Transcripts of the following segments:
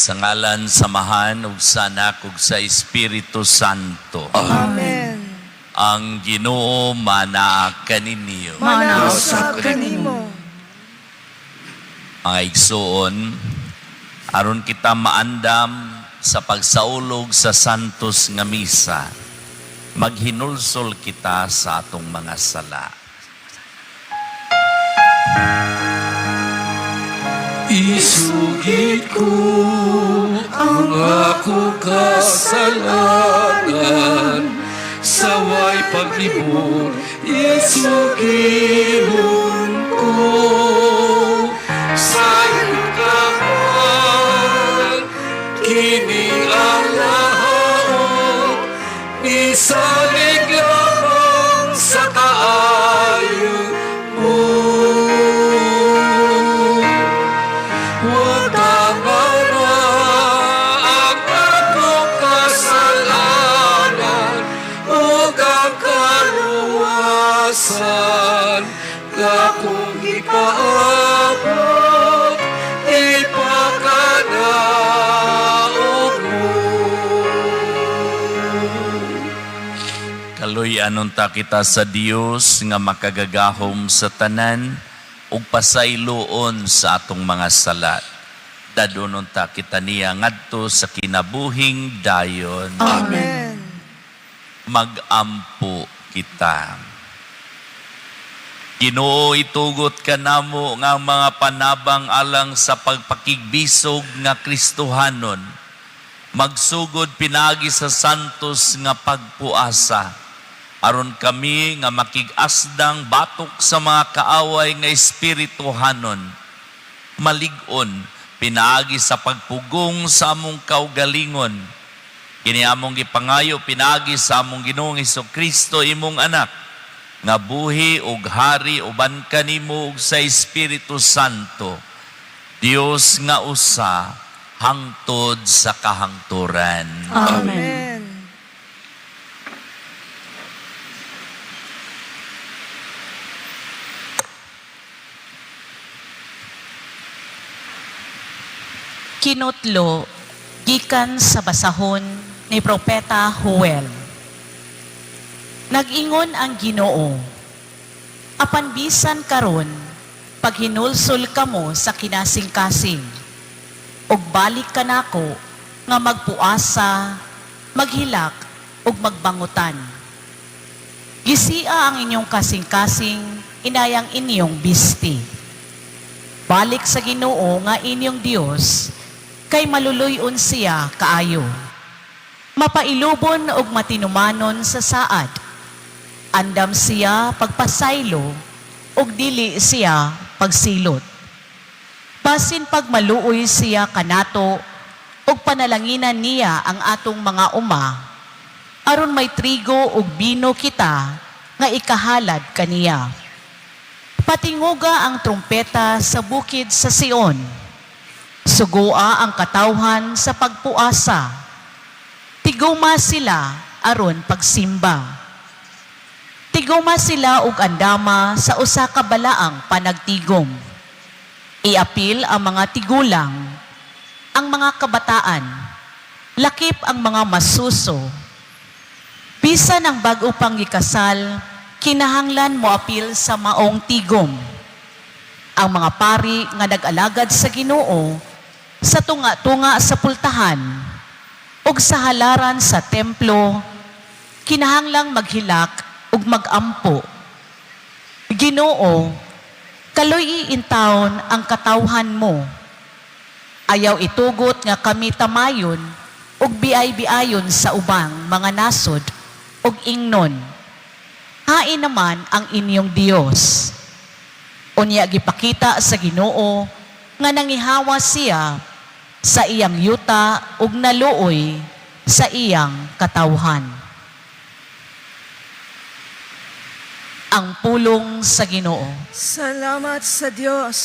Sa ngalan sa Amahan ug sa Anak ug sa Espiritu Santo. Amen. Ang Ginoo manaa kaninyo. Manaa usab kanimo. Mga igsuon, aron kita maandam sa pagsaulog sa Santos nga Misa, maghinulsol kita sa atong mga sala. Isugid ko ang akong kasalanan sa way paglibot, isugidon ko sa iyong kini ang lahat, isalig lamang sa kaayo mo. Wag na ang akong kasalanan ug ang kaluwasan nga akong gipaabot, ipakanaog mo. Kaluy-an unta kita sa Dios nga makagagahom sa tanan ug pasayloon sa atong mga sala. Dad-on unta kita niya ngadto sa kinabuhing dayon. Amen. Magampo kita. Ginoo, itugot kanamo nga ang mga panabang alang sa pagpakigbisog nga Kristohanon magsugod pinaagi sa santos nga pagpuasa, aron kami nga makig-asdang batok sa mga kaaway nga espirituhanon malig-on pinaagi sa pagpugong sa among kaugalingon. Kini among gipangayo pinaagi sa among Ginoong Kristo, imong Anak, nga buhi ug hari uban kanimo ug sa Espiritu Santo, Dios nga usa hangtod sa kahangturan. Amen. Kinutlo gikan sa basahon ni Propeta Joel. Nag-ingon ang Ginoo, "Apan bisan karon, paghinulsol kamo sa kinasingkasing, ug balik kanako nga magpuasa, maghilak ug magbangutan. Gisia ang inyong kasing-kasing, inayang inyong bisti. Balik sa Ginoo nga inyong Dios, kay maluluy-on siya kaayo. Mapailubon ug matinumanon sa saad. Andam siya pagpasaylo ug dili siya pagsilot. Basin pagmaluoy siya kanato ug panalanginan niya ang atong mga uma, aron may trigo ug bino kita nga ikahalad kaniya. Patinguga ang trumpeta sa bukid sa Sion. Sugoa ang katawhan sa pagpuasa. Tiguma sila aron pagsimba. Tiguma sila og andama sa usa ka balaang panagtigom. Iapil ang mga tigulang, ang mga kabataan, lakip ang mga masuso. Bisan ang bag-o pang gikasal, kinahanglan moapil sa maong tigom. Ang mga pari nga nag-alagad sa Ginoo sa tunga-tunga sa pultahan ug sa halaran sa templo, kinahanglang maghilak ug magampo. Ginoo, kaluy-i intawon ang katawhan mo. Ayaw itugot nga kami tamayon ug biay-biayon sa ubang mga nasod ug ingnon, 'Hain naman ang inyong Dios?' Unya gipakita sa Ginoo nga nangihawa siya sa iyang yuta ug naluoy sa iyang katawhan." Ang pulong sa Ginoo. Salamat sa Dios.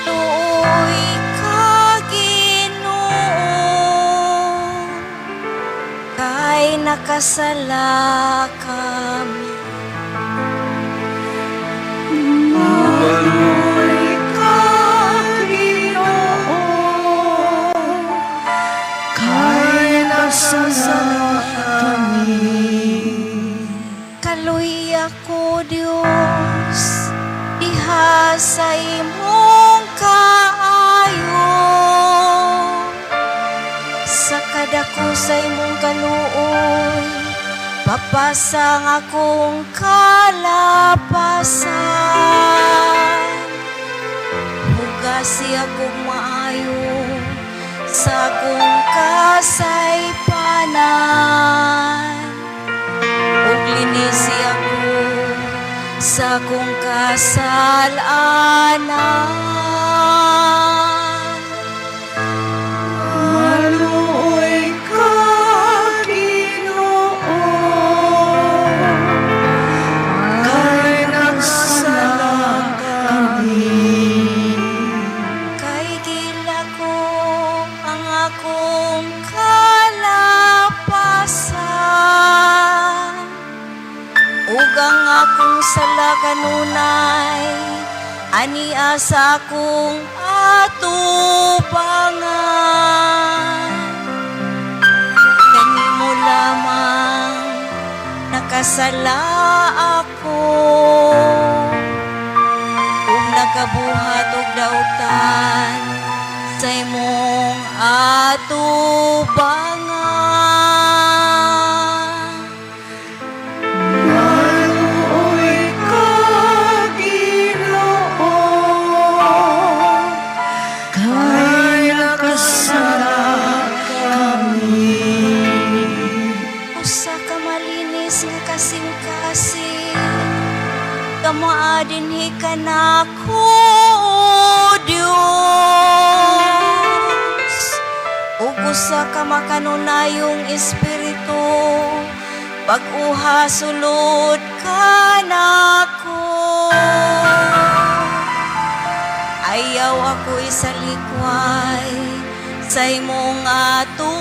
Luoy ka, Ginoo. Nakasala kami. Maluoy ka, Ginoo, kay nagsala kami. Kaluya ko, Diyos, diha sa imong kaayo. Sa kadako sa imong kaluoy, papasang akong kalapasan. Hugasi akong maayo sa akong kasaypanan ug linisi ako sa akong kasalanan. Maluoy ka, Ginoo, kay nagsala kami. Kay gilako ang akong kalapasan ug ang akong sala kanunay ania sa akong atubangan. Kanimo lamang nakasala ako ug nakabuhat og dautan sa imong atubangan. Maluoy ka, Ginoo, kay nakasala kami. Usa ka malinis nga kasing-kasing, Kamaa dinhi kanako, O Dios, ug usa ka makanunayong espiritu, bag-uha sulod kanako. Ayaw ako isalikway sa imong atubangan.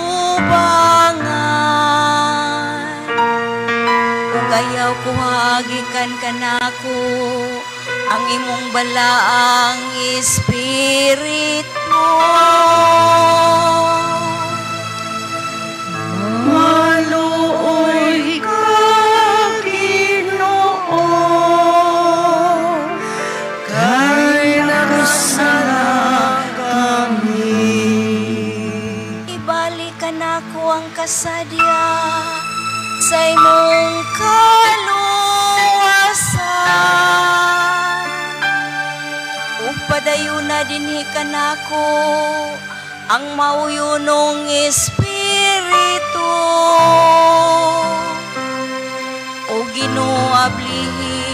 Ug ayaw kuhaa gikan kanako ang imong balaang espiritu. Maluoy ka, Ginoo, kay nakasala kami. Ibalik kanako ang kasadya sa imong kaluwasan. Ug padayuna dinhi kanako ang mauyonong espiritu. O Ginoo, ablihi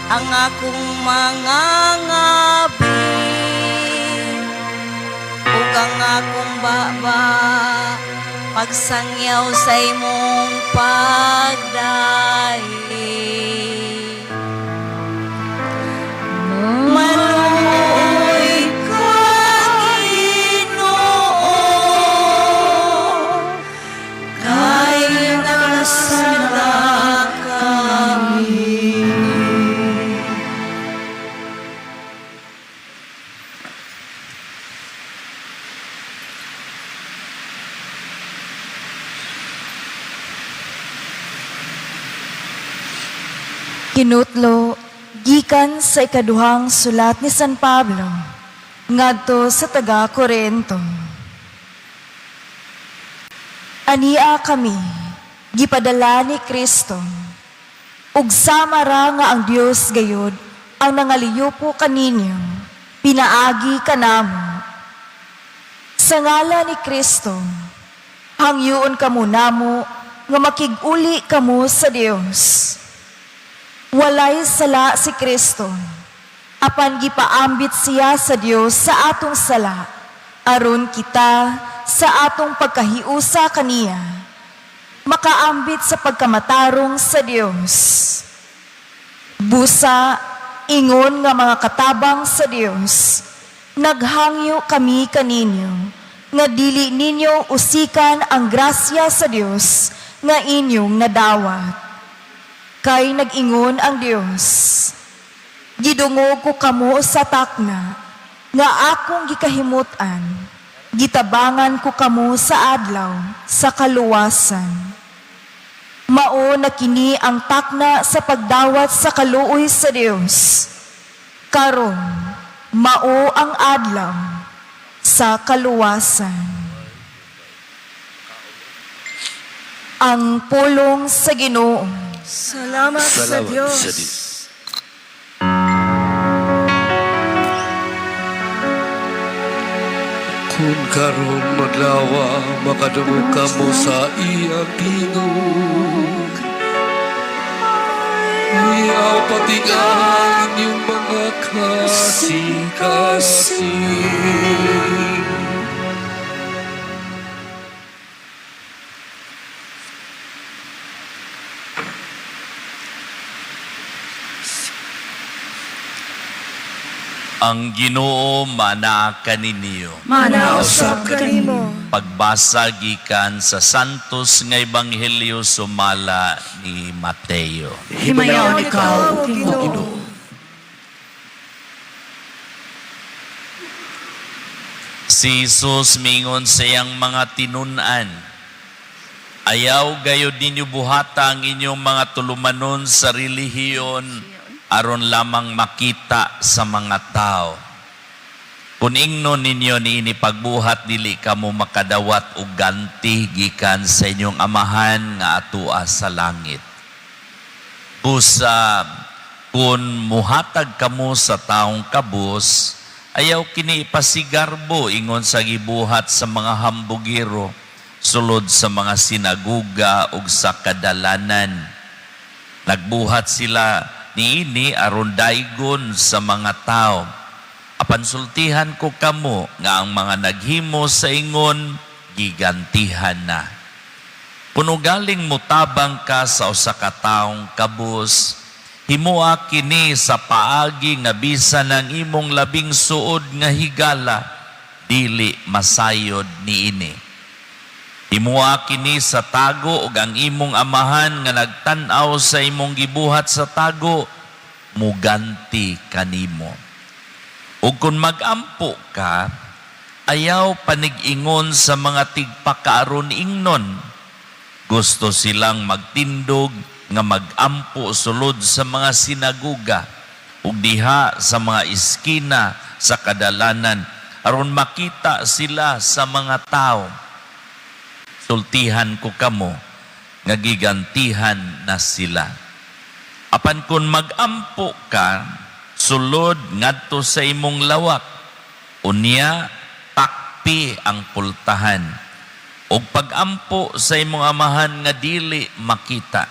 ang akong mga ngabi ug ang akong baba pagsangyaw sa imong pagdaig. Maluoy ka, Ginoo, kay nakasala kami. Kinutlo gikan sa ikaduhang sulat ni San Pablo ngadto sa taga Korento. Ania kami gipadala ni Kristo, ug sama ra nga ang Dios gayud ang nangaliyupo kaninyo pinaagi kanamo. Sa ngalan ni Kristo, hangyoon kamo namo nga makig-uli kamo sa Dios. Walay sala si Kristo, apan gipaambit siya sa Dios sa atong sala, aron kita sa atong pagkahiusa kaniya makaambit sa pagkamatarong sa Dios. Busa, ingon nga mga katabang sa Dios, naghangyo kami kaninyo nga dili ninyo usikan ang grasya sa Dios. nga inyong nadawat. Kay nag-ingon ang Dios, "Gidungog ko kamo sa takna nga akong gikahimut-an, gitabangan ko kamo sa adlaw sa kaluwasan." Mao na kini ang takna sa pagdawat sa kaluoy sa Dios. Karon, mao ang adlaw sa kaluwasan. Ang pulong sa Ginoo. Salamat sa Salamat Diyos. sa Diyos. Kung karon madlawa, makadungog kamo sa iyang tingog. Ayaw patigahan inyong mga kasing-kasing. Ang Ginoo manaa kaninyo. Manausap kanimo. Pagbasa gikan sa Santos nga Ebanghelyo sumala ni Mateo. Himayaon ikaw, O Ginoo. Si Jesus mingon sa iyang mga tinun-an, "Ayaw gayod ninyo buhata ang inyong mga tulumanon sa relihiyon aron lamang makita sa mga tao. Kung ingnon ninyo niini pagbuhat, dili kamo makadawat og ganti gikan sa inyong Amahan nga atua sa langit. Busa kung muhatag kamo sa taong kabus, ayaw kini ipasigarbo ingon sa gibuhat sa mga hambugiro sulod sa mga sinaguga ug sa kadalanan. Nagbuhat sila niini aron daygon sa mga tao. Apan sultihan ko kamo nga ang mga naghimo sa ingon, gigantihan na. Kung ugaling mutabang ka sa usa ka taong kabus, himoa kini sa paagi nga bisan ang imong labing suod nga higala, dili masayod niini. Himoa kini sa tago ug ang imong Amahan nga nagtan-aw sa imong gibuhat sa tago, muganti kanimo. Ug kung mag-ampo ka, ayaw panig-ingon sa mga tigpakaaron ingnon. Gusto silang magtindog nga mag-ampo sulod sa mga sinaguga ug diha sa mga iskina sa kadalanan aron makita sila sa mga tao. Sultihan ko kamo nga gigantihan na sila. Apan kung mag-ampo ka, sulod ngadto sa imong lawak, unya takpi ang pultahan. Og pag-ampo sa imong Amahan nga dili makita.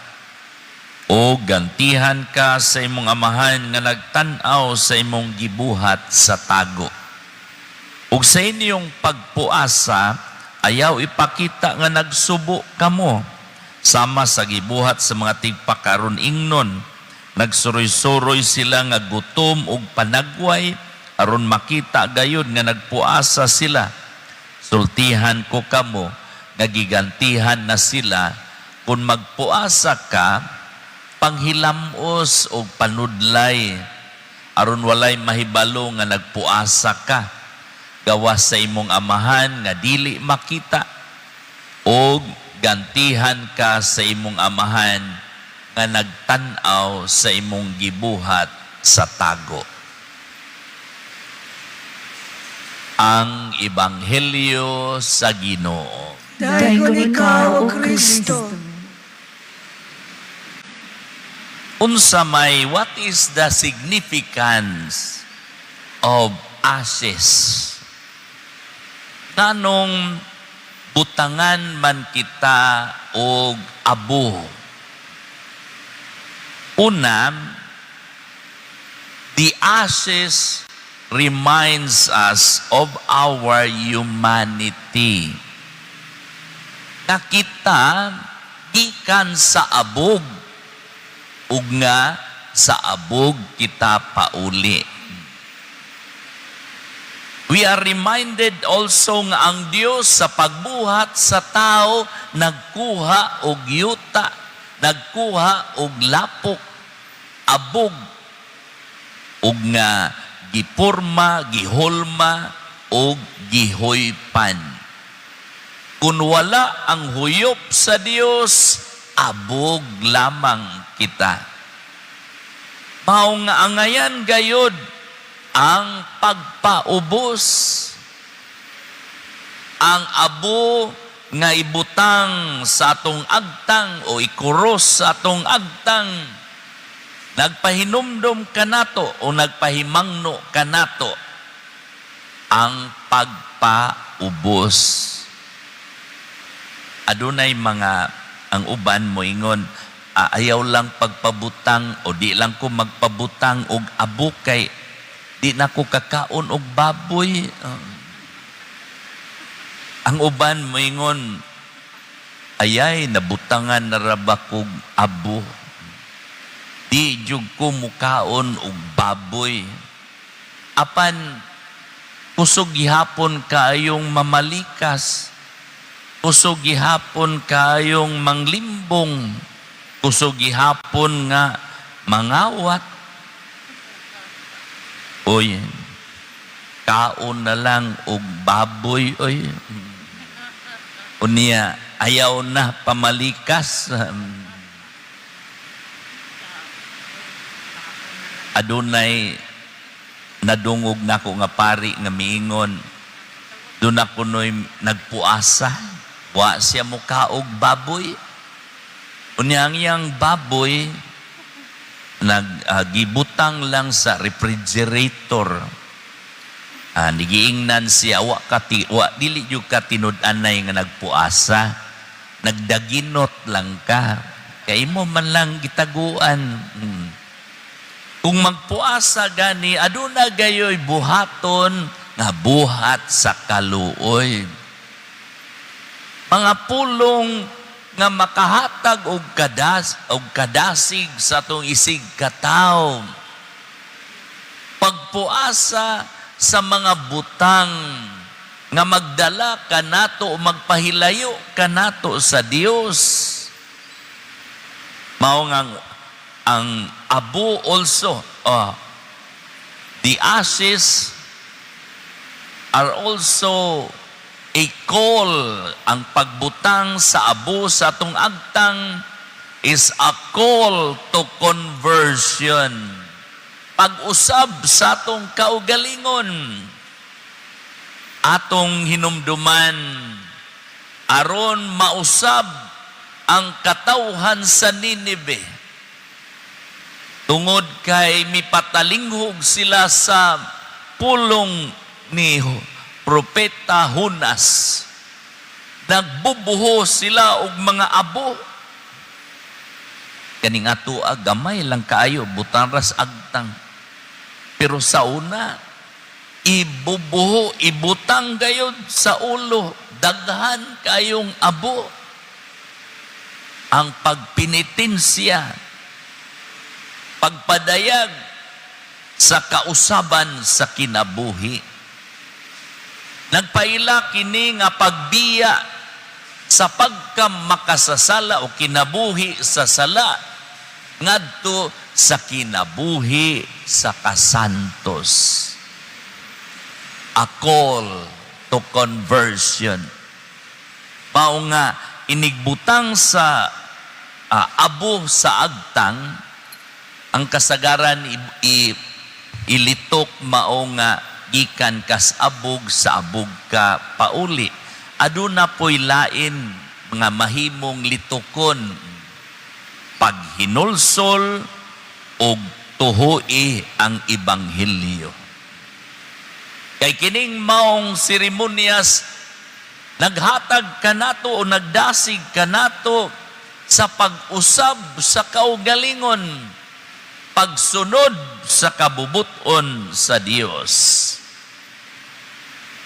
O gantihan ka sa imong Amahan nga nagtan-aw sa imong gibuhat sa tago. Ug sa inyong pagpuasa, ayaw ipakita nga nagsubo kamo. Sama sa gibuhat sa mga tigpakaron ingnon, nagsuroy-suroy sila nga gutom ug panagway aron makita gayud nga nagpuasa sila. Sultihan ko kamo nga gigantihan na sila. Kung magpuasa ka, panghilamos og panudlay aron walay mahibalo nga nagpuasa ka, gawas sa imong Amahan nga dili makita, og gantihan ka sa imong Amahan nga nagtan-aw sa imong gibuhat sa tago." Ang Ebanghelyo sa Ginoo. Daygon ikaw, O Kristo. Unsa may, what is the significance of ashes? Nganong butangan man kita og abo? Una, the ashes reminds us of our humanity. Na kita gikan sa abog ug nga sa abog kita pauli. We are reminded also nga ang Dios sa pagbuhat sa tao. nagkuha og yuta, nagkuha og lapok, abog, ug nga giporma, gihulma og gihoypan. Kung wala ang huyop sa Dios, abog lamang kita. Mao nga angayan gayod ang pagpaubos. Ang abo nga ibutang sa atong agtang o ikuros sa atong agtang, nagpahinumdom kanato o nagpahimangno kanato ang pagpaubos. Adunay mga, ang uban moingon, "Ah, ayaw lang pagpabutang o di lang ko magpabutang og abo kay di na ko kakaon og baboy." Ang uban moingon, "Ayay, nabutangan na ra ba kog abo. Di jud ko mukaon og baboy." Apan kusog gihapon kaayong mamalikas, kusog gihapon kaayong manglimbong, kusog gihapon nga mangawat. Oy, kaon na lang og baboy, oy. Unya, ayaw na pamalikas. Adunay nadungog nako nga pari nga miingon, doon ako no'y nagpuasa, wa siya mukaog baboy. Unya, ang iyang baboy nag gibutang lang sa refrigerator. Nigiingnan siya, wa ka ti, wa dili jud ka tinud-anay nga nagpuasa, nagdaginot lang ka kay imo man lang gitaguan. Kung magpuasa gani, aduna gayoy buhaton nga buhat sa kaluoy. Mga pulong nga makahatag og kadasig sa atong isig katawo. Pagpuasa sa mga butang nga magdala kanato o magpahilayo kanato sa Dios. Mao nga ang abo also, the ashes are also a call. Ang pagbutang sa abo sa atong agtang is a call to conversion. Pag-usab sa atong kaugalingon, atong hinumduman aron mausab ang katawhan sa Ninive. Tungod kay mipatalinghog sila sa pulong ni Propeta Jonas, nagbubuho sila og mga abo. Kaning atoa, gamay lang kaayo, butang ras agtang. Pero sa una, ibubuho, ibutang gayod sa ulo, daghan kayong abo. Ang pagpinitensya, pagpadayag sa kausaban sa kinabuhi. Nagpaila kini nga pagbiya sa pagka makasasala o kinabuhi sa sala ngadto sa kinabuhi sa kasantos. A call to conversion. Mao nga inigbutang sa abo sa agtang, ang kasagaran ilitok mao nga gikan kas abog sa abog ka pauli. Aduna po'y lain mga mahimong litukon: paghinulsol og tuhui ang ebanghelyo. Kay kining maong seremonyas naghatag kanato o nagdasig kanato sa pag-usab sa kaugalingon, pagsunod sa kabubuton sa Dios.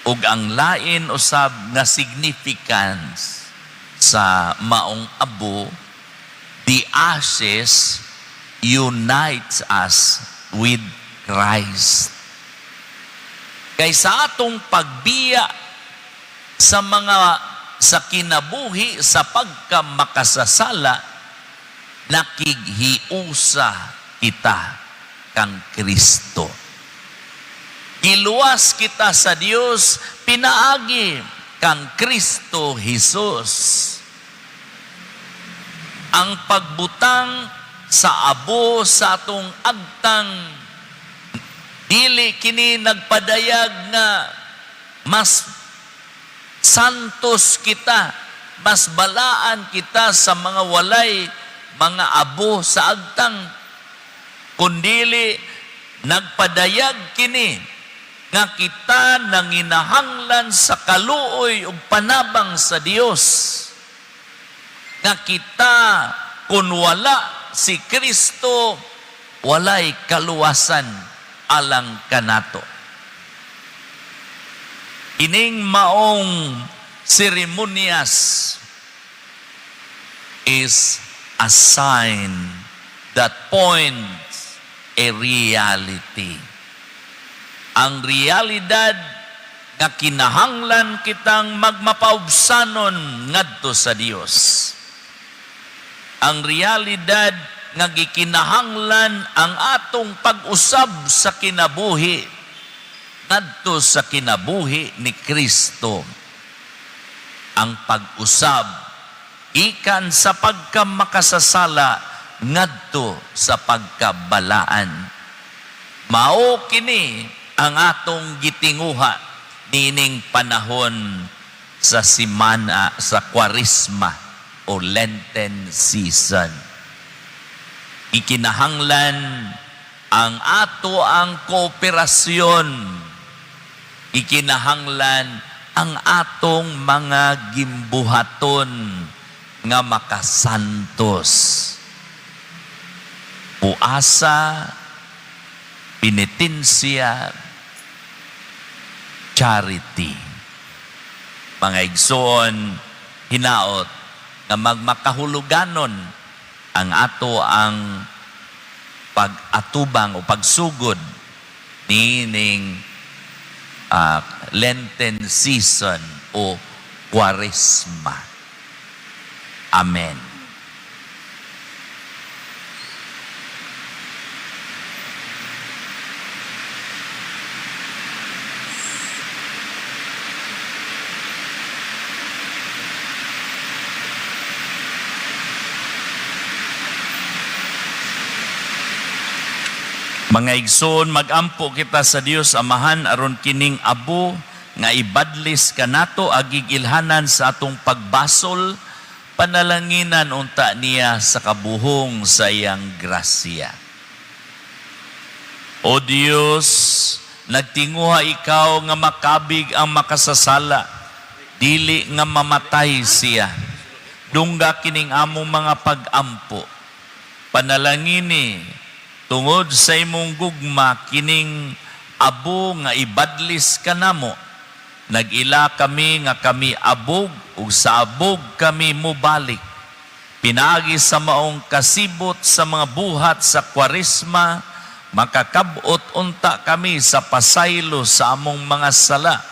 Ug ang lain usab nga significance sa maong abo, the ashes unites us with Christ. Kay sa atong pagbiya sa mga sa kinabuhi sa pagkamakasasala, nakighiusa kita kang Kristo. Giluwas kita sa Dios pinaagi kang Kristo Jesus. Ang pagbutang sa abo sa atong agtang, dili kini nagpadayag nga mas santos kita, mas balaan kita sa mga walay mga abo sa agtang, kundili nagpadayag kini nga kita nanginahanglan sa kaluoy ug panabang sa Dios, nga kita, kung wala si Kristo, walay kaluwasan alang kanato. Ining maong seremonyas is a sign that points a reality. Ang realidad nga kinahanglan kitang magmapaubsanon ngadto sa Dios. Ang realidad nga gikinahanglan ang atong pag-usab sa kinabuhi ngadto sa kinabuhi ni Kristo. Ang pag-usab gikan sa pagkamakasasala ngadto sa pagkabalaan. Mao kini ang atong gitinguha niining panahon sa simana sa Kwaresma o Lenten season. Ikinahanglan ang ato ang kooperasyon. Ikinahanglan ang atong mga gimbuhaton nga makasantos. Puasa, penitensya, charity. Mga igsoon, hinaot nga magmakahuluganon ang ato ang pag-atubang o pagsugod niining Lenten season o Kwaresma. Amen. Mga igsoon, magampo kita sa Dios Amahan aron kining abo nga ibadlis kanato agig ilhanan sa atong pagbasol, panalanginan unta niya sa kabuhong sa iyang grasya. O Dios, nagtinguha ikaw nga makabig ang makasasala, dili nga mamatay siya. Dungga kining among mga pag-ampo. Panalangini tungod sa imong gugma kining abo nga ibadlis kanamo. Nag-ila kami nga kami abog ug sa abog kami mobalik. Pinaagi sa maong kasibot sa mga buhat sa Kwaresma, makakab-ot unta kami sa pasaylo sa among mga sala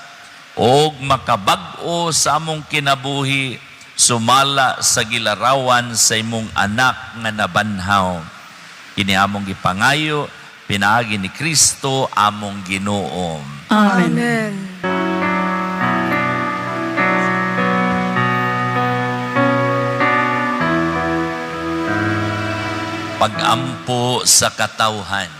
ug makabag-o sa among kinabuhi sumala sa gilarawan sa imong anak nga nabanhaw. Kini among gipangayo pinaagi ni Kristo among Ginoo. Amen. Amen. Pagampo sa katawhan.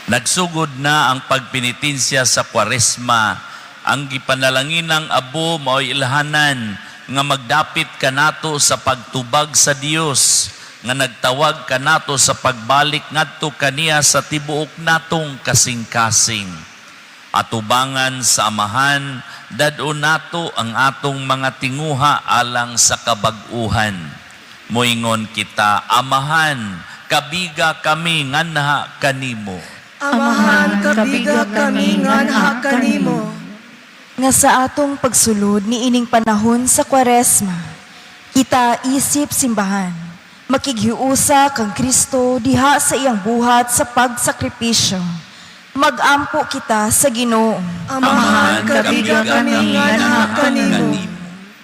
Nagsugod na ang pagpinitensya sa Kwaresma. Ang gipanalanginang abo mao'y ilhanan nga magdapit kanato sa pagtubag sa Dios, nga nagtawag kanato sa pagbalik ngadto kaniya sa tibuok natong kasing-kasing. Atubangan sa Amahan, dad-on nato ang atong mga tinguha alang sa kabag-uhan. Moingon kita, Amahan, kabiga kami nganha kanimo. Amahan, kabiga kami nganha kanimo. Nga sa atong pagsulod niining panahon sa Kwaresma, kita isip simbahan, makighiusa kang Kristo diha sa iyang buhat sa pagsakripisyo. Magampo kita sa Ginoo. Amahan, kabiga kami nga anha kanimo.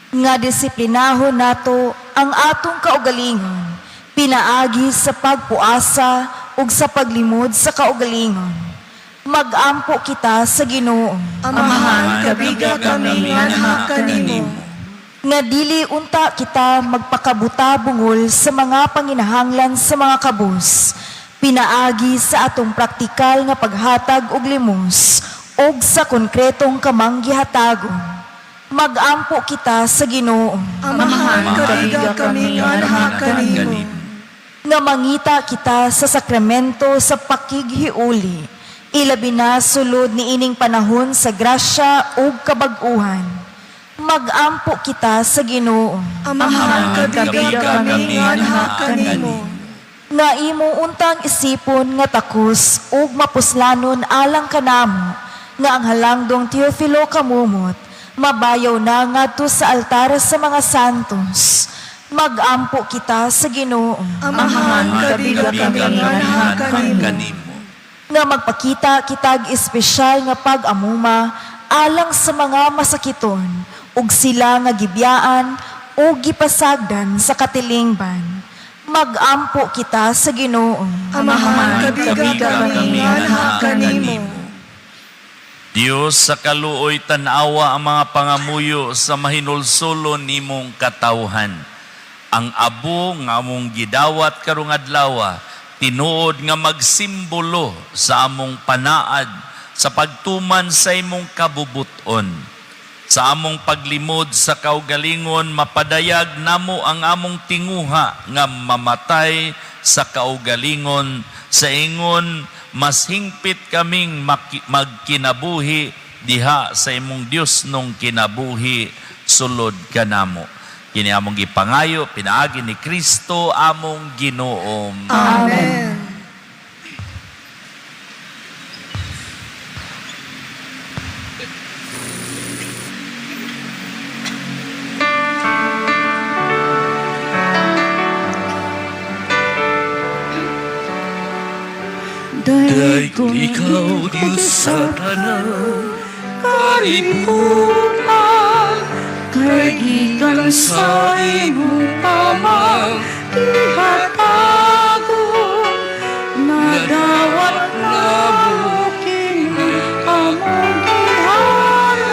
Nga disiplinahon nato ang atong kaugalingon pinaagi sa pagpuasa ug sa paglimod sa kaugalingon. Magampo kita sa Ginoo. Amahan, kabiga kami nga anha kanimo. Nga dili unta kita magpakabuta bungol sa mga panginahanglan sa mga kabus, pinaagi sa atong praktikal nga paghatag og limos ug sa konkretong kamanggihatagon. Magampo kita sa Ginoo. Amahan, kabiga kami nga anha kanimo. Nga mangita kita sa sakramento sa pakighiuli, ilabi na sulod niining panahon sa grasya ug kabag-uhan. Magampo kita sa Ginoo. Amahan, kabiga kami nga anha kanimo. Nga imo untang isipon nga takos ug mapuslanon alang kanamo nga ang halangdong Teofilo kamumot mabayaw na ngadto sa altar sa mga santos. Magampo kita sa Ginoo. Amahan, kabiga kami nga anha kanimo. Nga magpakita kitag espesyal nga pag-amuma alang sa mga masakiton ug sila nga gibiyaan o gipasagdan sa katilingban. Magampo kita sa Ginoo. Amahan, kabiga kami nga anha kanimo. Diyos, sa kaluoy tanawa ang mga pangamuyo sa mahinulsolo nimong katawhan. Ang abo nga among gidawat karong adlaw, tinuod nga magsimbolo sa among panaad sa pagtuman sa imong kabubuton. Sa among paglimod sa kaugalingon, mapadayag namo ang among tinguha nga mamatay sa kaugalingon. Sa ingon, mas hingpit kaming magkinabuhi diha sa imong Dios nung kinabuhi sulod kanamo. Kini among gipangayo pinaagi ni Kristo among Ginoo. Amen. Dahil ikaw, Diyos sa tanan kaliputan, kay gikan sa imong amang gihatagon, nadawat namo kini among gihalad,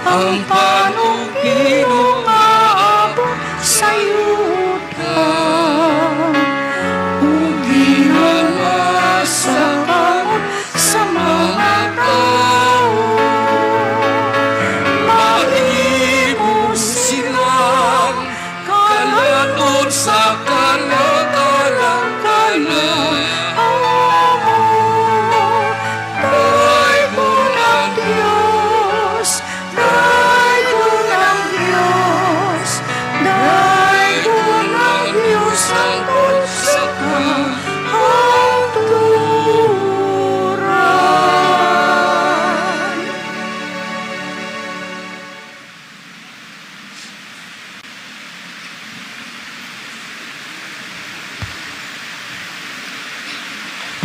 ang panugino maabot sa yuta. Ug ginawa sa kamot sa mga tao, mahimo silang kalatod sa kalakalang. Daygo ng Diyos, daygo ng Diyos, daygo ng Diyos sangkot sa kahangturan.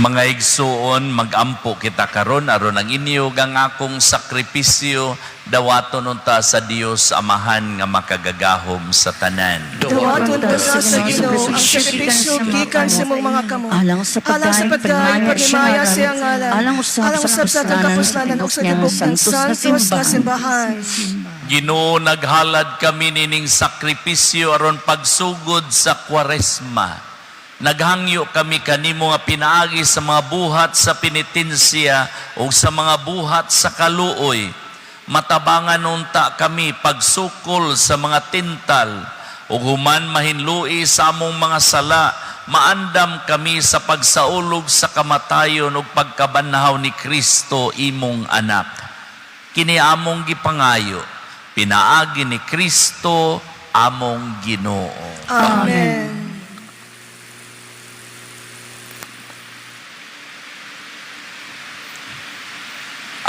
Mga igsuon, magampo kita karon aron ang inyo ang akong sakripisyo dawaton unta sa Dios Amahan nga makagagahom sa tanan. Dawaton ta sa Ginoo ang sakripisyo gikan sa imong mga kamot. Alang sa Alang sa pagdaig pagdaig paghimaya sa iyang ngalan. Alang usab Alang sa usab sa atong kapuslanan kapuslanan ug sa tibok ng santos nga simbahan. Ginoo, naghalad kami nining sakripisyo aron pagsugod sa Kwaresma. Naghangyo kami kanimo nga pinaagi sa mga buhat sa penitensiya o sa mga buhat sa kaluoy. Matabangan unta kami pagsukol sa mga tintal ug human mahinlui sa among mga sala, maandam kami sa pagsaulog sa kamatayon ug pagkabanhaw ni Kristo imong anak. Kini among gipangayo, pinaagi ni Kristo among Ginoo. Amen.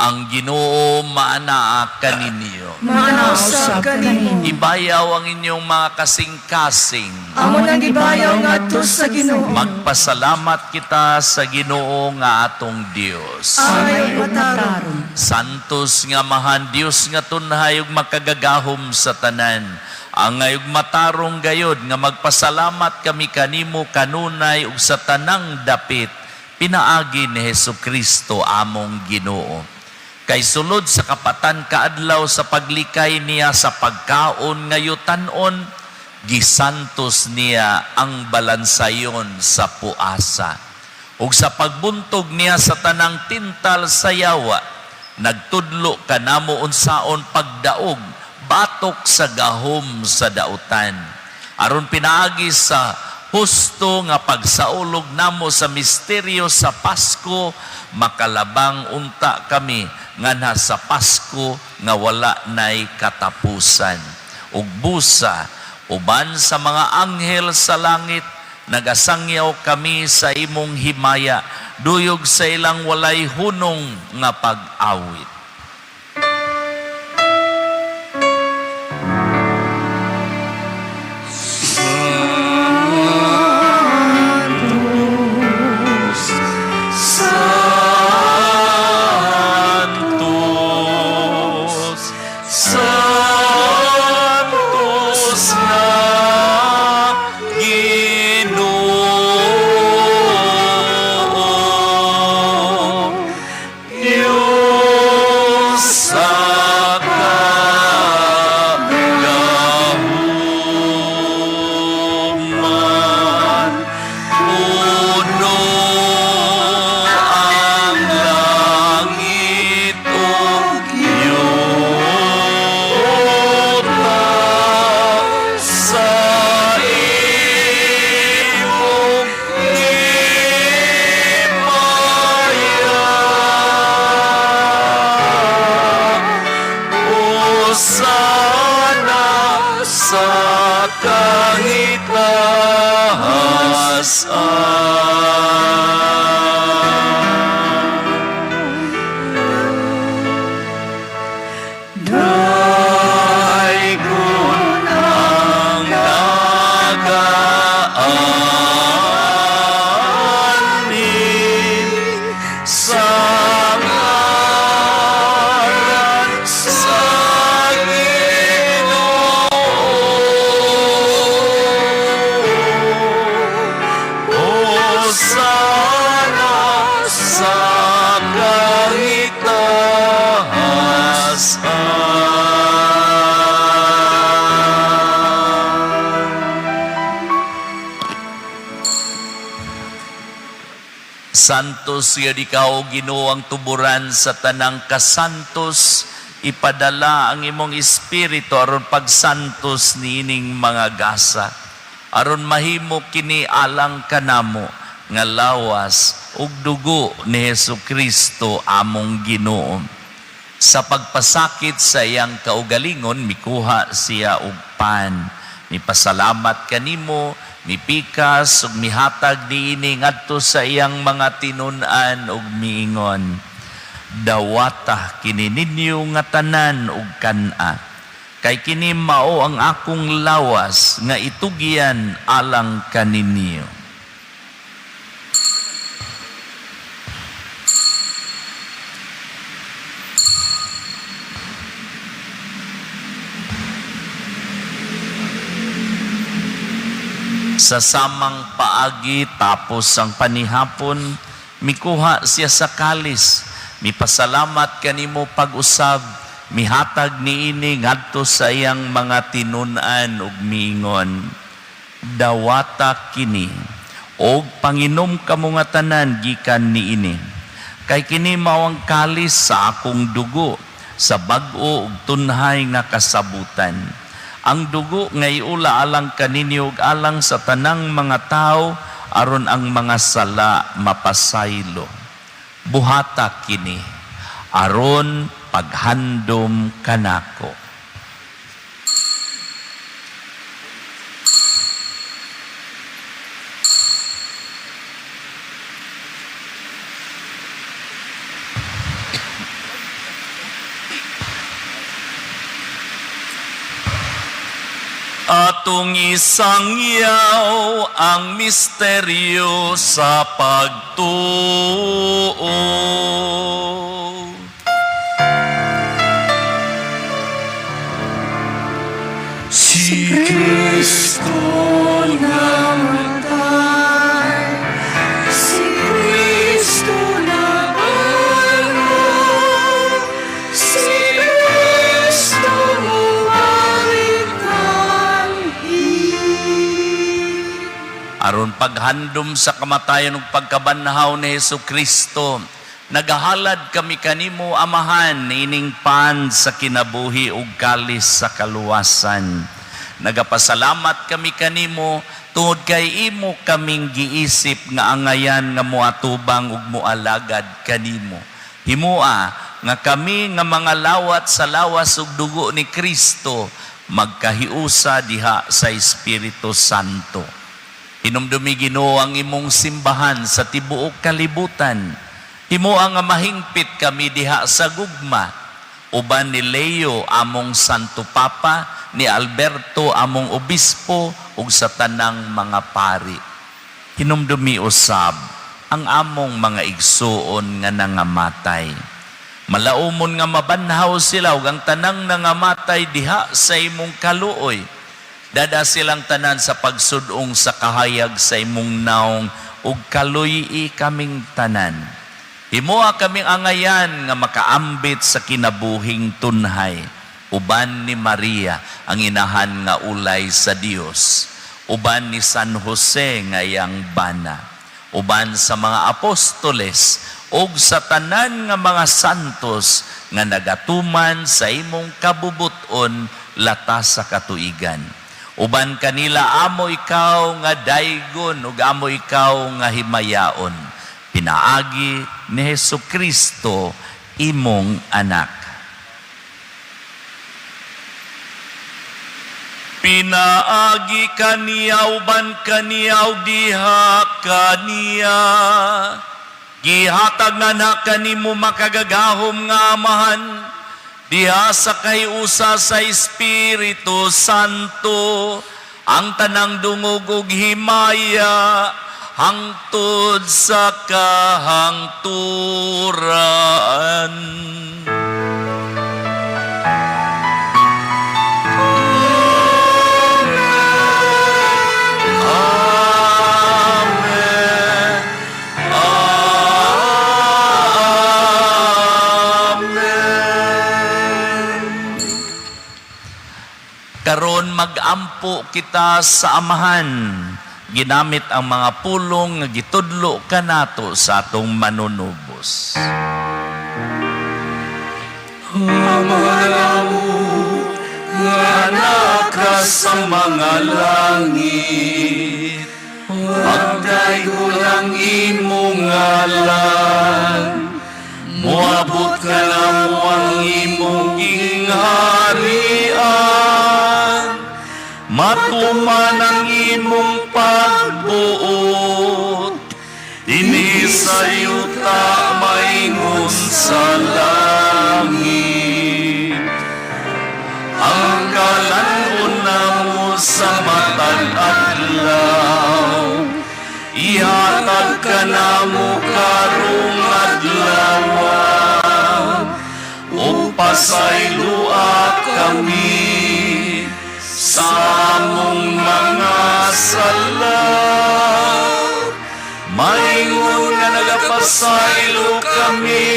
Ang Ginoo maanaa kaninyo. Maanaa usab kanimo. Ibayaw ang inyong mga kasing-kasing. Amo nang gibayaw ngadto sa Ginoo. Magpasalamat kita sa Ginoo nga atong Dios. Ay matarong. Santos nga Amahan, Dios nga tunhay ug makagagahom sa tanan. Angay ug matarong gayod nga magpasalamat kami kanimo kanunay ug sa tanang dapit pinaagi ni Hesus Kristo among Ginoo. Kay sulod sa kapatan kaadlaw sa paglikay niya sa pagkaon nga yutan-on, gisantos niya ang balansayon sa puasa. Ug sa pagbuntog niya sa tanang tintal sa yawa, nagtudlo kanamo unsaon pagdaog batok sa gahom sa dautan. Aron pinaagi sa husto nga pagsaulog namo sa misteryo sa Pasko, makalabang unta kami nganha sa Pasko nga wala nay katapusan. Ug busa uban sa mga anghel sa langit, nagasangyaw kami sa imong himaya, duyog sa ilang walay hunong nga pag-awit. Santos, Santos na Ginoo, Diyos sa kagahuman, puno ang langit ug yuta sa imong himaya. Hosana sa kahitahasan. Daygon ang nagaani sa ngalan sa Ginoo. Hosana sa kahitahasan. Santos yun ikaw, Ginoo, ang tuburan sa tanang kasantos, ipadala ang imong espiritu aron pagsantos niining mga gasa. Aron mahimo kini alang kanamo nga lawas ug dugo ni Hesus Kristo among Ginoo. Sa pagpasakit sa iyang kaugalingon, mikuha siya og pan. Mipasalamat kanimo, mipikas ug mihatag niini ngadto sa iyang mga tinun-an ug miingon. Dawata kini ninyo nga tanan ug kan-a. Kay kini mao ang akong lawas nga itugyan alang kaninyo. Sa samang paagi tapos ang panihapon, mikuha siya sa kalis, mipasalamat kanimo pag-usab, mihatag niini ngadto sa iyang mga tinun-an ug miingon. Dawata kini og panginom kamo nga tanan gikan niini. Kay kini mao ang kalis sa akong dugo sa bag-o ug tunhay nga kasabutan. Ang dugo nga iula alang kaninyo ug alang sa tanang mga tawo aron ang mga sala mapasaylo. Buhata kini aron paghandom kanako. Atong isangyaw ang misteryo sa pagtuo. Si Kristo namatay, si Kristo nabanhaw, si Kristo mubalik kanhi. Aron paghandom sa kamatayan ug pagkabanhaw ni Hesus Kristo, nagahalad kami kanimo, Amahan, ining pan sa kinabuhi ug kalis sa kaluwasan. Nagapasalamat kami kanimo tungod kay imo kaming giisip nga angayan nga moatubang ug moalagad kanimo. Himoa nga kami nga mga lawat sa lawas ug dugo ni Kristo magkahiusa diha sa Espiritu Santo. Hinumdumi, Ginoo, ang imong simbahan sa tibuok kalibutan. Himoa nga mahingpit kami diha sa gugma uban ni Leo among Santo Papa, ni Alberto among obispo ug sa tanang mga pari. Hinumdumi usab ang among mga igsuon nga nangamatay. Malaumon nga mabanhaw sila ug ang tanang nangamatay diha sa imong kaluoy. Dad-a silang tanan sa pagsudong sa kahayag sa imong naong ug kaluy-i kaming tanan. Himoa kaming angayan nga makaambit sa kinabuhing tunhay uban ni Maria, ang inahan nga ulay sa Dios, uban ni San Jose nga iyang bana, uban sa mga apostoles ug sa tanan nga mga santos nga nagatuman sa imong kabubuton latas sa katuigan. Uban kanila amo ikaw nga daygon ug amo ikaw nga himayaon. Pinaagi ni Hesus Kristo, imong anak. Pinaagi kaniya, uban kaniya, ug diha kaniya, gihatag nga na kanimo, makagagahom nga Amahan, diha sa kahiusa sa Espiritu Santo, ang tanang dungog ug himaya hangtod sa kahangturan. Amen. Amen. Karon magampo kita sa Amahan ginamit ang mga pulong nga gitudlo kanato sa atong Manunubos. Ama nga naa ka sa mga langit, pagdaygon ang imong ngalan, moabot kanamo ang imong gingharian, matuman ang imong pagbuot, dinhi sa yuta maingon sa langit. Ang kalan-on namo sa matag adlaw, ihatag kanamo karong adlaw, ug pasaylua kami sa among mga sala, maingon nga nagapasaylo kami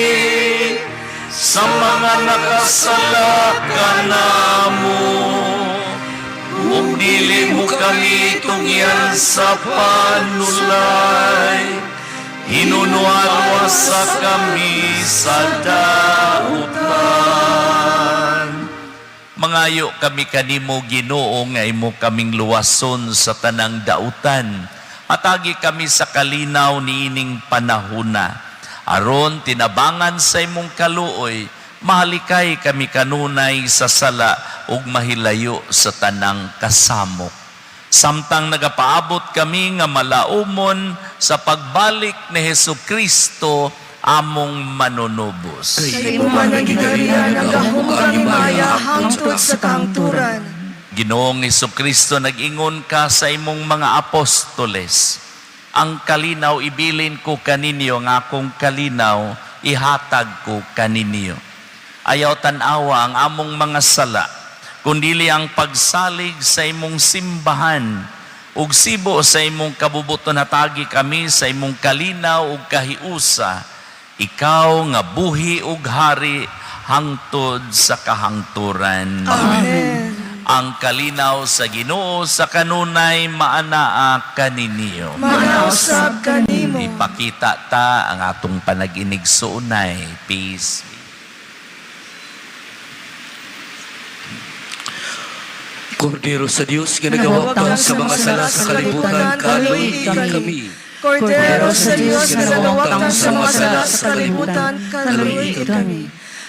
sa mga nakasala kanamo. Ug dili mo kami tugyan sa panulay, hinunualwasa kami sa dautan. Mangayo kami kanimo, Ginoo, nga imo kaming luwason sa tanang dautan. Hatagi kami sa kalinaw niining panahuna. Aron tinabangan sa imong kaluoy, mahalikay kami kanunay sa sala ug mahilayo sa tanang kasamok. Samtang nagapaabot kami nga malaumon sa pagbalik ni Hesus Kristo among Manunubos. Kay imo man ang gingharian, ang gahom ug ang himaya hangtod sa kahangturan. Ginoong Kristo, nag-ingon ka sa imong mga apostoles, "Ang kalinaw ibilin ko kaninyo, ang akong kalinaw ihatag ko kaninyo." Ayaw tan-awa ang among mga sala, kundili ang pagsalig sa imong simbahan, ug sibo sa imong kabubuton hatagi kami sa imong kalinaw ug kahiusa, ikaw nga buhi ug hari hangtod sa kahangturan. Amen. Ang kalinaw sa Ginoo sa kanunay maanaa kaninyo. Manausab kanimo. Ipakita ta ang atong panag-inigsuonay. Peace. Kordero sa Dios nga nagawagtang sa mga sala sa kalibutan, kaluoyi kami. Kordero sa Dios nga nagawagtang sa mga sala sa kalibutan, kaluoyi kami.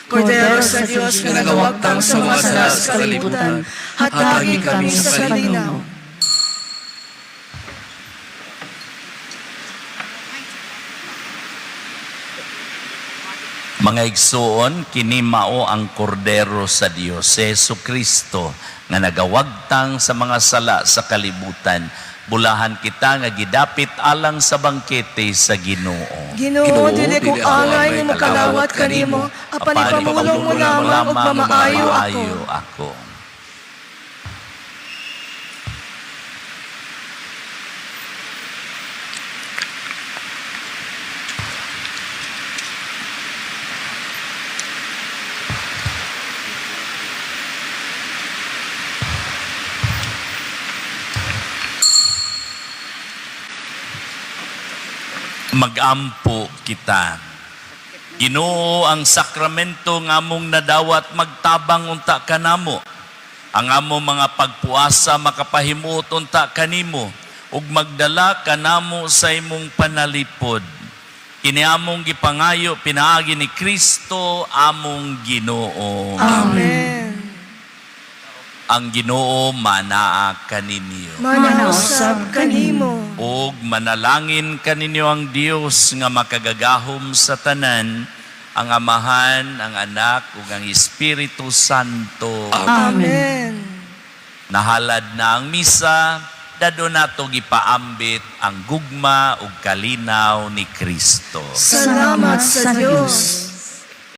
Kordero sa Dios nga nagawagtang sa mga sala sa kalibutan, hatagi kami sa kalinaw. Mga igsuon, kini mao ang kordero sa Dios, si Jesu Kristo, nga nagawagtang sa mga sala sa kalibutan. Bulahan kita nga gidapit alang sa bangkete sa Ginoo. Ginoo, dili ko angay nga makalawat kanimo, apan ipamulong mo lamang ug mamaayo ako. Ako. Magampo kita. Ginoo, ang sakramento nga among nadawat magtabang unta kanamo. Ang among mga pagpuasa makapahimuot unta kanimo ug magdala kanamo sa imong panalipod. Kini among gipangayo pinaagi ni Kristo among Ginoo. Amen. Ang Ginoo manaa kaninyo. Manausab kanimo. Ug manalangin kaninyo ang Dios nga makagagahom sa tanan, ang Amahan, ang Anak ug ang Espiritu Santo. Amen. Nahalad na ang misa, dadto nato gipaambit ang gugma ug kalinaw ni Kristo. Salamat sa Dios.